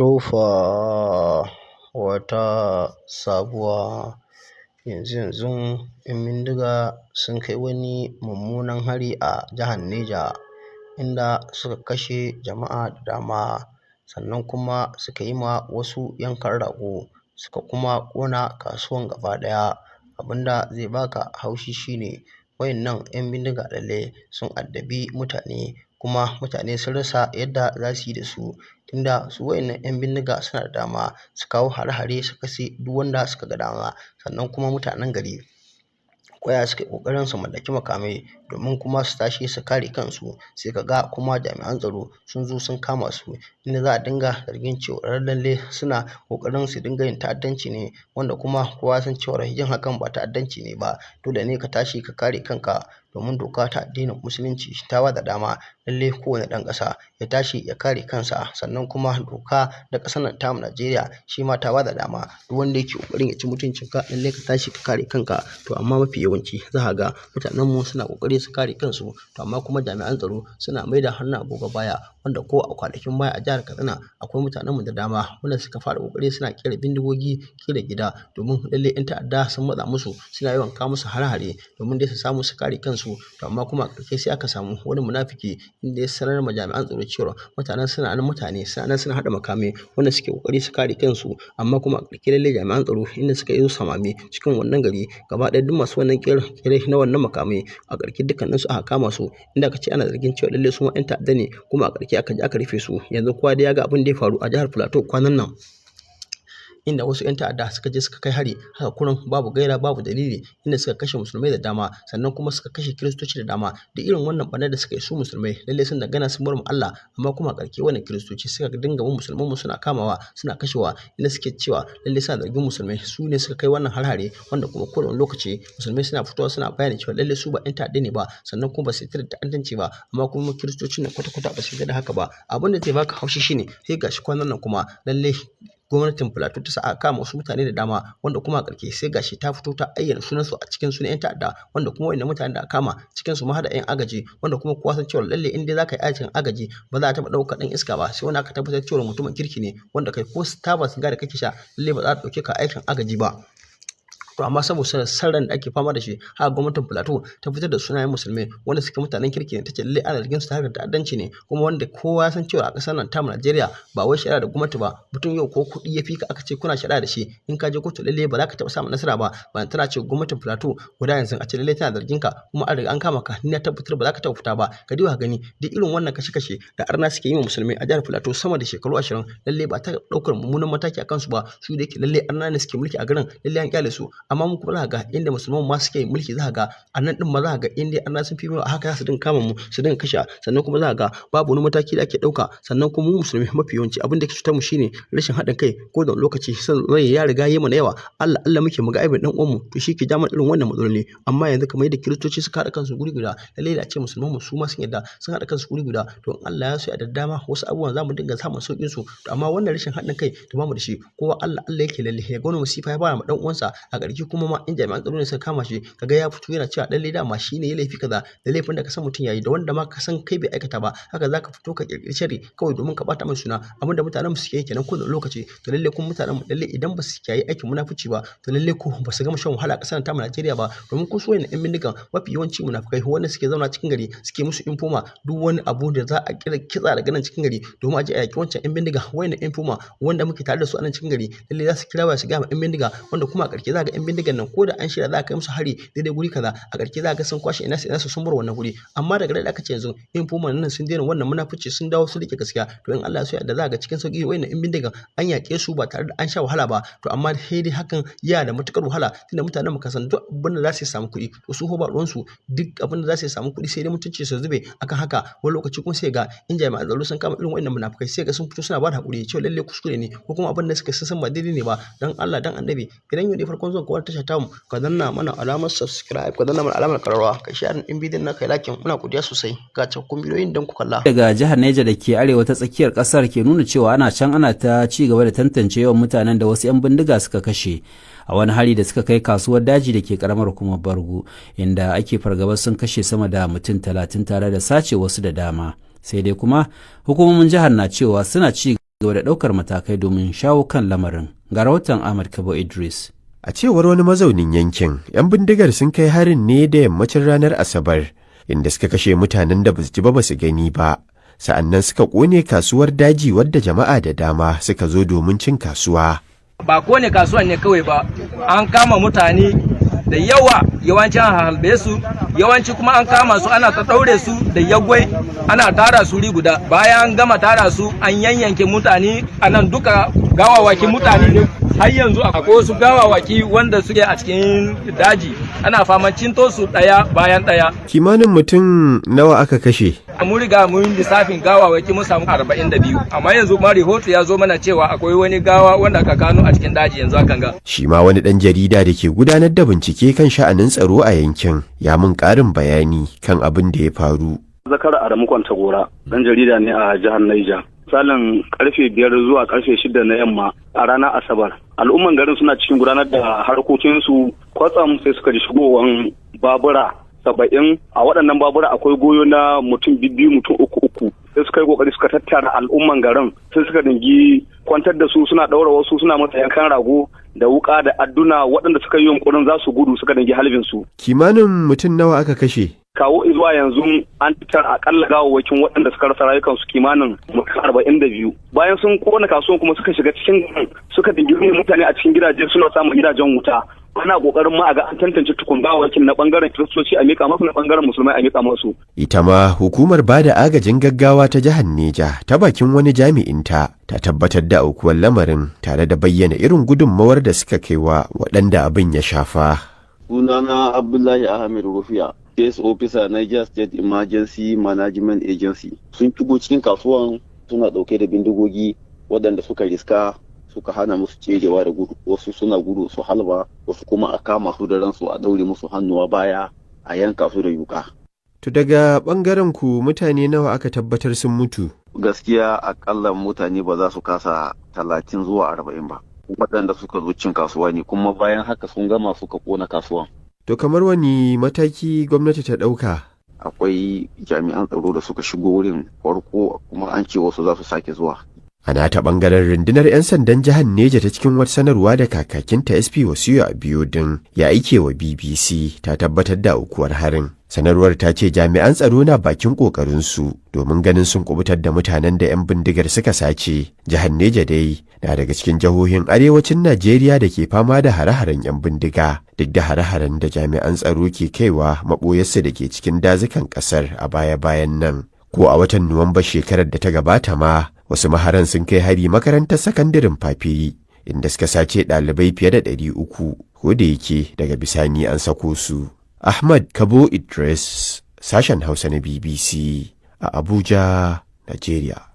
To fa, wata sabuwa. Yanzu-yanzun 'yan bindiga sun kai wani mummunan hari a jihar Neja, inda suka kashe jama'a da dama, sannan kuma suka yi ma wasu yankan rago, suka kuma ƙona kasuwan gaba ɗaya. Abin da zai baka haushi shine waɗannan 'yan bindiga lallai sun addabi mutane, kuma mutane sun rasa yadda za su yi da su, tunda su waɗannan 'yan bindiga suna da dama su kawo hare-hare, su kashe duk wanda suka ga dama. Sannan kuma mutanen gari koya suka yi ƙoƙarin su mallaki makamai domin kuma su tashi su kare kansu, sai ka ga kuma jami'an tsaro sun zo sun kama su, inda za a dinga zargin cewa lallai suna ƙoƙarin su dinga yin ta'addanci ne, wanda kuma kowa ya san cewa yin hakan ba ta'addanci ne ba. Dole ne ka tashi ka kare kanka, domin doka ta addinin Musulunci ta ba da dama lallai kowane ɗan ƙasa ya tashi ya kare kansa. Sannan kuma doka da ƙasar nan tamu Najeriya shi ma ta ba da dama duk wanda yake ƙoƙarin ya ci mutuncinka, lallai ka tashi ka kare kanka. To amma mafi yawanci za ka ga mutanenmu suna ƙoƙari su kare kansu, to amma kuma jami'an tsaro suna mai da hannun agogo baya, wanda ko a kwanakin baya a jihar Katsina akwai mutanenmu da dama wanda suka fara ƙoƙari suna ƙera bindigogi ƙira gida, domin lallai 'yan ta'adda sun matsa musu, suna yawan kawo musu hare-hare, domin dai su samu su kare kansu. To amma kuma a ƙarshe sai aka samu wani munafiki inda ya sanar ma jami'an tsaro cewa mutanen suna nan, mutane suna nan suna haɗa makamai wanda suke ƙoƙari su kare kansu. Amma kuma a ƙarshe lallai jami'an tsaro inda suka yi samame cikin wannan gari gaba ɗaya, duk masu wannan ƙere na wannan makamai, a ƙarshe dukkaninsu aka kama su, inda aka ce ana zargin cewa lallai su ma 'yan ta'adda ne. Kuma a ƙarshe aka je aka rufe su. Yanzu kowa dai ya ga abin da ya faru a jihar Plateau kwanan nan, inda wasu 'yan ta'adda suka je suka kai hari haka kurin, babu gaira babu dalili, inda suka kashe Musulmai da dama, sannan kuma suka kashe Kiristoci da dama. Duk irin wannan ɓarnar da suka yi, su Musulmai lallai sun dangana sun bar mu Allah, amma kuma a ƙarshe wannan Kiristoci suka dinga bin musulman mu, suna kamawa suna kashewa, inda suke cewa lallai suna zargin Musulmai su ne suka kai wannan hare-hare, wanda kuma kowane lokaci Musulmai suna fitowa suna bayani cewa lallai su ba 'yan ta'adda ne ba, sannan kuma ba su yarda da ta'addanci ba. Amma kuma Kiristocin nan kwata-kwata ba su yarda da haka ba. Abin da zai baka haushi shine sai gashi kwanan nan kuma lallai gwamnatin Plateau ta sa aka kama wasu mutane da dama, wanda kuma a ƙarshe sai gashi ta fito ta ayyana sunansu a cikin sunan 'yan ta'adda, wanda kuma waɗannan mutanen da aka kama, cikin su ma har da 'yan agaji, wanda kuma kowa san cewa lallai in dai za ka yi aikin agaji, ba za a taɓa ɗaukar ɗan iska ba, sai wanda aka tabbatar cewa mutumin kirki ne, wanda kai ko taba sigari kake sha, lallai ba za a ɗauke ka aikin agaji ba. To amma saboda san ran da ake fama da shi haka, gwamnatin Plateau ta fitar da sunayen Musulmai wanda suke mutanen kirki ne, ta ce lallai ana zargin su ta harkar ta'addanci ne. Kuma wanda kowa ya san cewa a ƙasar nan tamu Najeriya, ba wai shari'a da gwamnati ba, mutum yau ko kuɗi ya fi ka aka ce kuna shari'a da shi, in ka je kotu lallai ba za ka taɓa samun nasara ba. Ba tana ce gwamnatin Plateau guda yanzu a ce lallai tana zargin ka, kuma an riga an kama ka, ni na tabbatar ba za ka taɓa fita ba. Ka duba ka gani, duk irin wannan kashe-kashe da arna suke yi wa Musulmai a jihar Plateau sama da shekaru 20, lallai ba ta ɗaukar mummunan mataki a kansu ba. Su da yake lallai arna ne suke mulki a garin, lallai an kyale su. Amma mu kuma za ka ga inda Musulman ma suke mulki, za ka ga a nan ɗin ma za ka ga inda arna sun fi mu, haka za su dinga kama mu su dinga kashe, sannan kuma za ka ga babu wani mataki da ake ɗauka. Sannan kuma mu Musulmi mafi yawanci abin da ke cutar mu shine rashin haɗin kai. Ko da lokaci son rai ya riga yi mana yawa, Allah Allah muke mu ga aibin ɗan uwanmu. To shi ke ja mana irin wannan matsaloli. Amma yanzu kamar yadda Kiristoci suka haɗa kansu guri guda, lallai da a ce Musulman mu su ma sun yarda sun haɗa kansu guri guda, to in Allah ya so ya da dama wasu abubuwan za mu dinga samun sauƙin su. To amma wannan rashin haɗin kai da bamu da shi, kowa Allah Allah yake lalle ya ga wani masifa ya fara ma ɗan uwansa. A ƙarshe kuma ma in jami'an tsaro ne suka kama shi, kaga ya fito yana cewa lallai dama shi ne ya laifi kaza. Da laifin da ka san mutum yayi da wanda ma ka san kai bai aikata ba, haka za ka fito ka ƙirƙiri sharri kawai domin ka ɓata mai suna. Abin da mutanen mu suke yi kenan kowane lokaci. To lallai kuma mutanen mu lallai idan ba su kiyaye aikin munafuci ba, to lallai ko ba su gama shan wahala a ƙasar tamu Najeriya ba, domin ko su wayannan 'yan bindigan mafi yawanci munafukai wanda suke zauna cikin gari suke musu informer, duk wani abu da za a kira kitsa daga nan cikin gari domin a je a yaƙi wancan 'yan bindiga, wayannan informer wanda muke tare da su a nan cikin gari lallai za su kira waya su gaya ma 'yan bindiga, wanda kuma a ƙarshe za ga 'yan bindigan nan ko da an shirya za a kai musu hari daidai guri kaza, a ƙarshe za ga sun kwashe ina su ina su sun bar wannan guri. Amma daga da aka ce yanzu informer nan sun daina wannan munafuci, sun dawo sun riƙe gaskiya, to in Allah ya so ya yarda za ga cikin sauƙi wayannan 'yan bindigan an yaƙe su ba tare da an sha wahala ba. To amma sai dai hakan yana da matuƙar wahala, tunda mutanen mu ka san duk abin da za su samu kuɗi, to su fa ba ruwansu, duk abin da za su samu kuɗi sai dai mutunci su zube akan haka. Wani lokaci kuma sai ga in jami'an tsaro sun kama irin wayannan munafukai, sai ga sun fito suna ba da haƙuri cewa lallai kuskure ne ko kuma abin da suka san ba daidai ne ba. Dan Allah dan Annabi, idan yau ne farkon zuwan ka wannan tasha tamu, ka danna mana alamar subscribe, ka danna mana alamar ƙararrawa, ka share ɗin bidiyon nan, kai like. Muna godiya sosai. Ga cikakkun bidiyoyin don ku kalla. Daga jihar Neja da ke arewa ta tsakiyar kasar ke nuna cewa ana can ana ta ci gaba da tantance yawan mutanen da wasu 'yan bindiga suka kashe a wani hari da suka kai kasuwar daji da ke karamar hukumar Bargu, inda ake fargabar sun kashe sama da mutum 30 tare da sace wasu da dama. Sai dai kuma hukumomin jihar na cewa suna ci gaba da ɗaukar matakai domin shawo kan lamarin. Ga rahoton Ahmad Kabo Idris. A cewar wani mazaunin yankin, 'yan bindigar sun kai harin ne da yammacin ranar Asabar, inda suka kashe mutanen da basu ji ba basu gani ba. Sa'annan suka kone kasuwar daji wadda jama'a da dama suka zo domin cin kasuwa. Ba kone kasuwan ne kawai ba, an kama mutane da yawa, yawanci an halbe su, yawanci kuma an kama su ana ta ɗaure su da yagwai, ana tara su guda. Bayan an gama tara su, an yanyanke mutane a nan, duka gawawaki mutane ne. Har yanzu akwai wasu gawawaki wanda suke a cikin daji, ana faman cinto su ɗaya bayan ɗaya. Kimanin mutum nawa aka kashe? Mun riga mun lissafin gawawaki, mun samu 42, amma yanzu kuma rahoto ya zo mana cewa akwai wani gawa wanda aka gano a cikin daji yanzu akan ga. Shi ma wani ɗan jarida da ke gudanar da bincike kan sha'anin tsaro a yankin ya mun ƙarin bayani kan abin da ya faru. Zakara Adamu Kwantagora, ɗan jarida ne a jihar Niger. Misalin karfe 5 zuwa karfe 6 na yamma a ranar Asabar, al'umman garin suna cikin gudanar da harkokinsu, kwatsam sai suka ji shigowan babura 70. A waɗannan babura akwai goyo na mutum biyu, mutum uku uku. Sai suka yi kokari suka tattara al'umman garin, sai suka dingi kwantar da su, suna ɗaura wasu, suna masa yankan rago da wuka da adduna. Waɗanda suka yi yunkurin za su gudu, suka dingi halbin su. Kimanin mutum nawa aka kashe? Kawo zuwa yanzu an fitar akalla gawawwakin waɗanda suka rasa rayukansu kimanin mutum 42. Bayan sun kona kasuwan kuma suka shiga cikin garin, suka dingi mutane a cikin gidaje, suna samun gidajen wuta. Ana kokarin ma a ga an tantance tukun gawawakin, na bangaren Kiristoci a mika masu, na bangaren Musulmai a mika masu. Ita ma hukumar bada agajin gaggawa ta jihar Neja, ta bakin wani jami'inta, ta tabbatar da aukuwar lamarin tare da bayyana irin gudunmawar da suka kai wa waɗanda abin ya shafa. Sunana Abdullahi Ahmed Rufiya, Case Officer, Niger State Emergency Management Agency. Sun shigo cikin kasuwan suna ɗauke da bindigogi. Waɗanda suka riska suka hana musu cerewa da gudu. Wasu suna gudu su halba wasu, kuma a kama su da ransu, a ɗaure musu hannuwa baya, a yanka su da yuka. To, daga ɓangaren ku mutane nawa aka tabbatar sun mutu? Gaskiya akalla mutane ba za su kasa 30 zuwa 40 ba. Waɗanda suka zo cin kasuwa ne, kuma bayan haka sun gama suka kona kasuwan. To, kamar wani mataki gwamnati ta ɗauka? Akwai jami'an tsaro da suka shigo wurin farko, kuma an ce wasu za su sake zuwa. A nata ɓangaren, rundunar 'yan sandan jihar Neja, ta cikin wata sanarwa da kakakinta SP Wasiyu Abiodun ya aike wa BBC, ta tabbatar da aukuwar harin. Sanarwar ta ce jami'an tsaro na bakin ƙoƙarinsu domin ganin sun kubutar da mutanen da 'yan bindigar suka sace. Jihar Neja dai na daga cikin jihohin arewacin Najeriya da ke fama da hare-haren 'yan bindiga, duk da hare-haren da jami'an tsaro ke kaiwa maɓoyarsu da ke cikin dazukan ƙasar a baya-bayan nan. Ko a watan Nuwamba shekarar da ta gabata ma, wasu maharan sun kai hari makarantar sakandaren Fafiri, inda suka sace ɗalibai fiye da 300, ko da yake daga bisani an sako su. Ahmad Kabo Idris, sashen Hausa na BBC a Abuja, Najeriya.